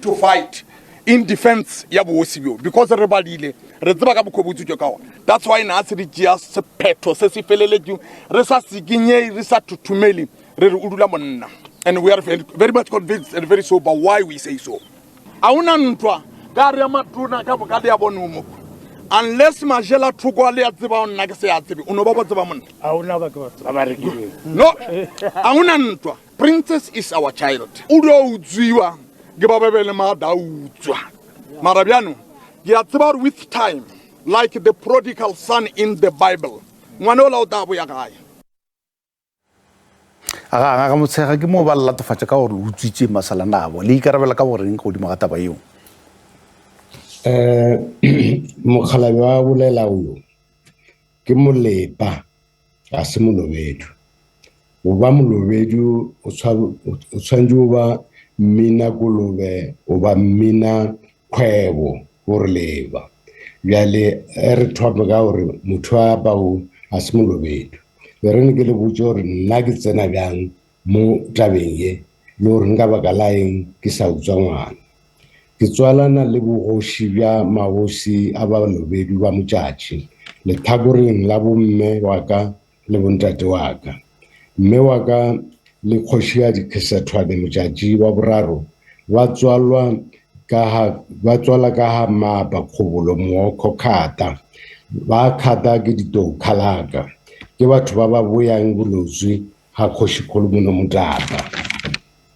To fight in defense ya bogosi bjo because re badile re tseba ka mokgwa bo utswitšwe ka gona. That's why na se re tšea sephetho se se feleletšeng re sa sikinyei re sa thuthumele re re o dula monna and we are very, very much convinced and very sober why we say so. A ona ntwa ka re ya matona ka boka le ya bone o moko unless majela thoko a le ya tseba nna ke se ya tsebe o no ba ba tseba monna a ona ba ke ba ba rekileng no a ona ntwa Princess is our child. O dio utswiwa ke ba ba be le maatla a utswa. Mara bjano ke a tseba gore with time like the prodigal son in the Bible ngwana ola o tla boya gae. Aga ga motshega ke moo ba latofatša ka gore o utswitše masalana abo. Le ikarabela ka goreng godimo ga taba yeo? Um mokgalabje wa bolela yo ke molepa ga se molobedu. Go ba molobedu o tshwanetse go ba mmina kolobe goba mmina kgwebo gore leba. Bjale re thome ka gore motho a bao ga se molobedu. Be re ne ke le botse gore nna ke tsena bjang mo tabeng ye le gore nka baka la eng ke sa utswa ngwana. Ke tswalana le bogoši bja magoši a Balobedu ba Motšatši lethakoreng la bomme wa ka le bontate wa ka. Mme wa ka le Kgošigadi Khesethwane Motšatši wa boraro ba tswalwa ka ga ba tswala ka ga Mapa Kgobolo Mookho Khata. Ba Khata ke ditou khalaka. Ke batho ba ba boyang Bolotswe ga Kgošikgolo Monomotapa.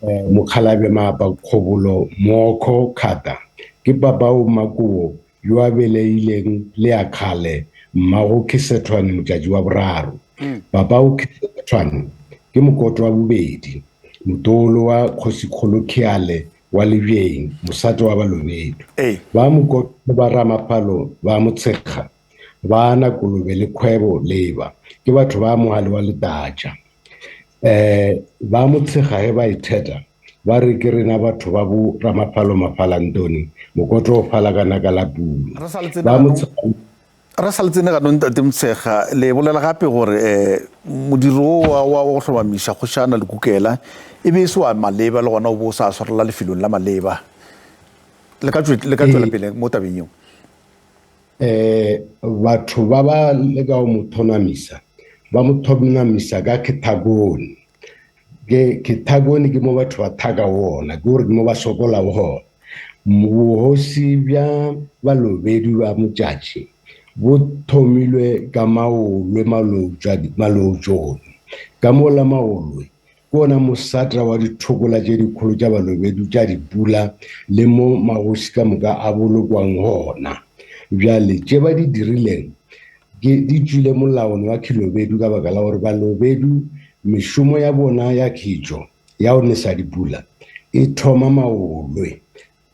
Eh, Mokgalabje Mapa Kgobolo Mookho Khata ke papao Makobo yo a beleileng le ya kgale mmago Khesethwane Motšatši wa boraro. Mm. Papao Khesethwane ke mokoto wa bobedi, motolo wa Kgošikgolo Kheale wa Lebjeng, mosate wa Balobedu. Ba mokoto ba Ramapalo ba Motshekga, ba na kolobe le kgwebo leba, ke batho ba mogale wa Letatša. Um ba motshega ge ba itheta ba re ke rena batho ba bo ramafalo mafalantone mokoto o fala ka naka la pula ba motshega re sa le tsene ganong tate motshega le bolela gape gore um modiro o wa go hlomamiša kgošana le kukela e be e se wa maleba le gona o bo o sa swarela lefelong la maleba le ka tšwela pele mo tabeng yeo um batho ba ba leka go mo thonamisa ba mo thonamisa ka kethagone ke kethagone ke mo batho ba thaka gona ke gore ke mo ba sokolago gona bogosi bja balobedu ba motšatši bo thomilwe ka maolwe malotšone ka mola maolwe Ke wona mosatra wa dithokola tše dikgolo tša Balobedu tša dipula le mo magoši ka moka a bolokwang gona. Bjale tše ba di dirileng ke di tšwile molaong wa Khilobedu ka baka la gore Balobedu mešomo ya bona ya khitšo ya go nesa dipula e thoma maolwe.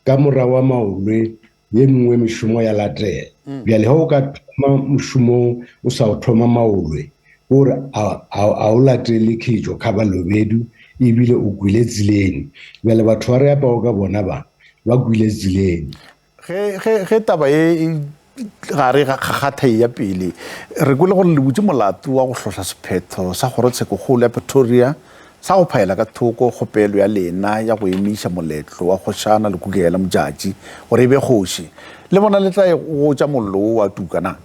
Ka morago wa maolwe ye mengwe mešomo ya latela. Mm. Bjale ge o ka thoma mošomong o sa o thoma maolwe gore a o latele khetšo kha balobedu ebile o kwile tseleng. Bjale batho ba re apago ka bona ba ba kwile tseleng. Ge, ge, ge taba e gare ga kgakgatha ya pele re kwele gore le butše molato wa go hlohla sephetho sa kgorotshekokgolo ya Pretoria sa go phaela ka thoko kgopelo ya lena ya go emiša moletlo wa kgošana Lekukela Modjadji gore e be kgoši. Le bona le tla e gotša mollo wo wa tuka na?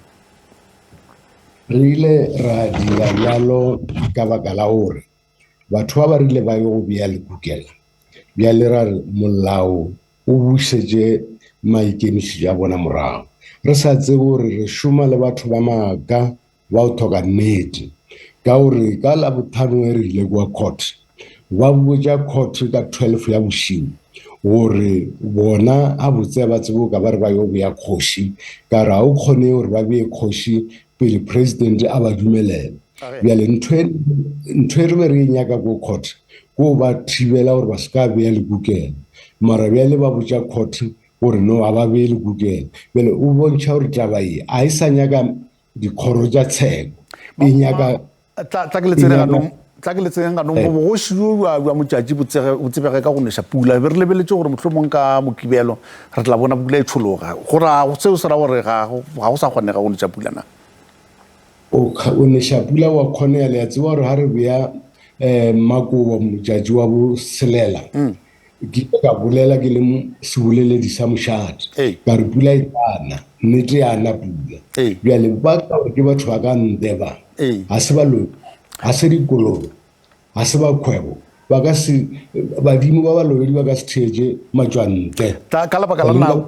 Re ile ra dira bjalo ka baka la gore batho ba ba rile ba yo go bea Lekukela, bjale ra re molao o bušetše maikemišetšo a bona morago. Re sa tsebe gore re šoma le batho ba maaka ba o tlhoka nnete ka gore ka labotlhano e re ile kwa court ba botša court ka 12 ya bošego gore bona a botse ba tsebe ka ba re ba yo bea kgoši ka re ga o kgone gore ba bee kgoši pele president a ba dumelela bjale ntho e re be re e nyaka ko court ko ba thibela gore ba se ka bea lekukela mara bjale ba botša court gore no ga ba bee lekukela bjale o bontšha gore taba e a e sa nyaka dikgoro tša tsheko e nyaka tla ke le tsene ganong tla ke le tseneng ganong eh. bogoši jo bja bja motšatši bo tsebege ka go neša pula be re lebeletše gore mohlomong ka mokibelo re tla bona pula e tšhologa go ra seo se ra gore ga go sa kgonega go neša pula na o neša pula wa kgonega le a tseba gore ga re bea um makobo motšatši wa boselela mm. Ke ile ka bolela ke le seboleledi sa mošate. Ka re pula e tla na, nnete ya na pula. Bjale ba ka gore ke batho ba ka ntle ba, ga se baloyi, ga se dikolobe, ga se ba kgwebo, ba ka se, badimo ba balobedi ba ka se theetše matšwantle. Ka lebaka la nako,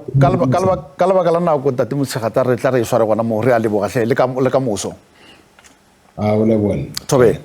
ka lebaka la nako, Tate Motshegata, re tla re e sware gona moo. Re a leboga hle, le ka, le ka moso. A o leboga. Thobela.